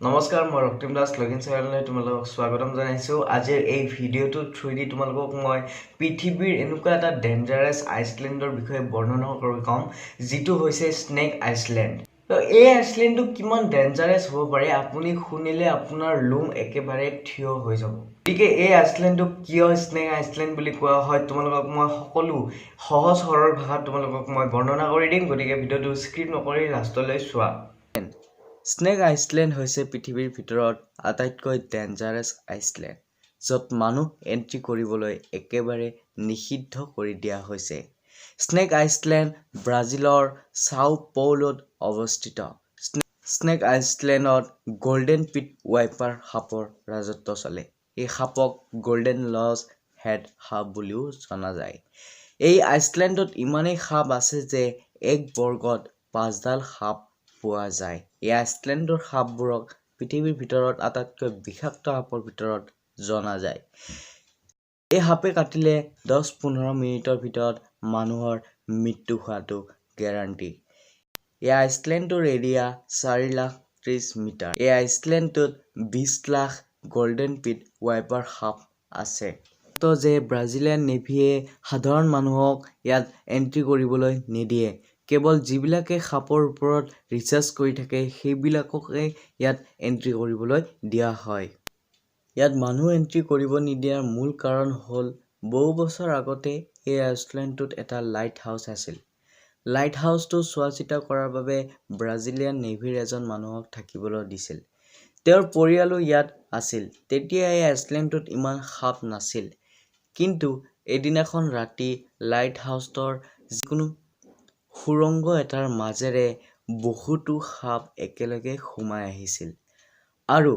নমস্কাৰ, মই ৰক্তিম দাস, লগিন চেনেললৈ তোমালোকক স্বাগতম জনাইছোঁ। আজিৰ এই ভিডিঅ'টোৰ থ্ৰুদি তোমালোকক মই পৃথিৱীৰ এনেকুৱা এটা ডেঞ্জাৰাছ আইচলেণ্ডৰ বিষয়ে বৰ্ণনা কৰি ক'ম, যিটো হৈছে স্নেক আইচলেণ্ড। তো এই আইচলেণ্ডটো কিমান ডেঞ্জাৰাছ হ'ব পাৰে, আপুনি শুনিলে আপোনাৰ লোম একেবাৰে থিয় হৈ যাব। গতিকে এই আইচলেণ্ডটোক কিয় স্নেক আইচলেণ্ড বুলি কোৱা হয়, তোমালোকক মই সকলো সহজ সৰল ভাষাত তোমালোকক মই বৰ্ণনা কৰি দিম। গতিকে ভিডিঅ'টো স্কিপ নকৰি লাষ্টলৈ চোৱা। স্নেক আইচলেণ্ড হৈছে পৃথিৱীৰ ভিতৰত আটাইতকৈ ডেঞ্জাৰাছ আইচলেণ্ড, য'ত মানুহ এণ্ট্ৰি কৰিবলৈ একেবাৰে নিষিদ্ধ কৰি দিয়া হৈছে। স্নেক আইচলেণ্ড ব্ৰাজিলৰ চাও পৌলোত অৱস্থিত। স্নেক আইচলেণ্ডত গল্ডেন পিট ৱাইপাৰ সাপৰ ৰাজত্ব চলে। এই সাপক গল্ডেন লছ হেড সাপ বুলিও জনা যায়। এই আইচলেণ্ডত ইমানেই সাপ আছে যে এক বৰ্গত পাঁচডাল সাপ পোৱা যায়। এই আইচলেণ্ডৰ সাপবোৰক পৃথিৱীৰ ভিতৰত আটাইতকৈ বিষাক্ত সাপৰ ভিতৰত জনা যায়। এই সাপে কাটিলে 10-15 মিনিটৰ ভিতৰত মানুহৰ মৃত্যু হোৱাটো গেৰাণ্টি। এই আইচলেণ্ডটোৰ এৰিয়া 4 লাখ 30 মিটাৰ। এই আইচলেণ্ডটোত 20 লাখ গল্ডেন পিট ৱাইপাৰ সাপ আছে যে ব্ৰাজিলিয়ান নেভিয়ে সাধাৰণ মানুহক ইয়াত এণ্ট্ৰি কৰিবলৈ নিদিয়ে। কেৱল যিবিলাকে সাপৰ ওপৰত ৰিচাৰ্চ কৰি থাকে, সেইবিলাককে ইয়াত এণ্ট্ৰি কৰিবলৈ দিয়া হয়। ইয়াত মানুহ এণ্ট্ৰি কৰিব নিদিয়াৰ মূল কাৰণ হ'ল, বহু বছৰ আগতে এই আইচলেণ্ডটোত এটা লাইট হাউচ আছিল। লাইট হাউচটো চোৱা চিতা কৰাৰ বাবে ব্ৰাজিলিয়ান নেভিৰ এজন মানুহক থাকিবলৈ দিছিল। তেওঁৰ পৰিয়ালো ইয়াত আছিল। তেতিয়া এই আইচলেণ্ডটোত ইমান সাপ নাছিল। কিন্তু এদিনাখন ৰাতি লাইট হাউচটোৰ যিকোনো সুৰংগ এটাৰ মাজেৰে বহুতো সাপ একেলগে সোমাই আহিছিল আৰু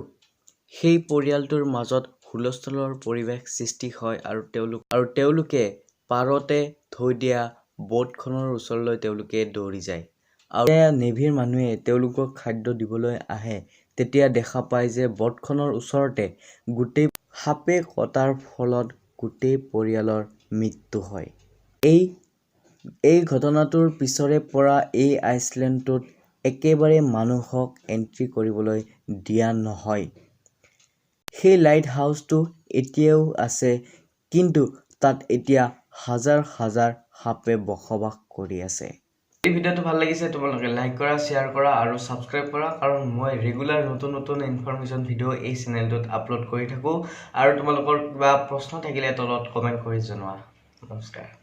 সেই পৰিয়ালটোৰ মাজত হুলস্থুলৰ পৰিৱেশ সৃষ্টি হয় আৰু তেওঁলোকে পাৰতে থৈ দিয়া ব'টখনৰ ওচৰলৈ তেওঁলোকে দৌৰি যায়। আৰু নেভিৰ মানুহে তেওঁলোকক খাদ্য দিবলৈ আহে, তেতিয়া দেখা পায় যে ব'টখনৰ ওচৰতে গোটেই সাপে কটাৰ ফলত গোটেই পৰিয়ালৰ মৃত্যু হয়। এই ঘটনাটোৰ পিছৰে পৰা এই আইচলেণ্ডটোত একেবাৰে মানুহক এণ্ট্ৰি কৰিবলৈ দিয়া নহয়। সেই লাইট হাউচটো এতিয়াও আছে, কিন্তু তাত এতিয়া হাজাৰ হাজাৰ সাপে বসবাস কৰি আছে। এই ভিডিঅ'টো ভাল লাগিছে, তোমালোকে লাইক কৰা, শ্বেয়াৰ কৰা আৰু ছাবস্ক্ৰাইব কৰা, কাৰণ মই ৰেগুলাৰ নতুন নতুন ইনফৰমেশ্যন ভিডিঅ' এই চেনেলটোত আপলোড কৰি থাকোঁ। আৰু তোমালোকৰ কিবা প্ৰশ্ন থাকিলে তলত কমেণ্ট কৰি জনোৱা। নমস্কাৰ।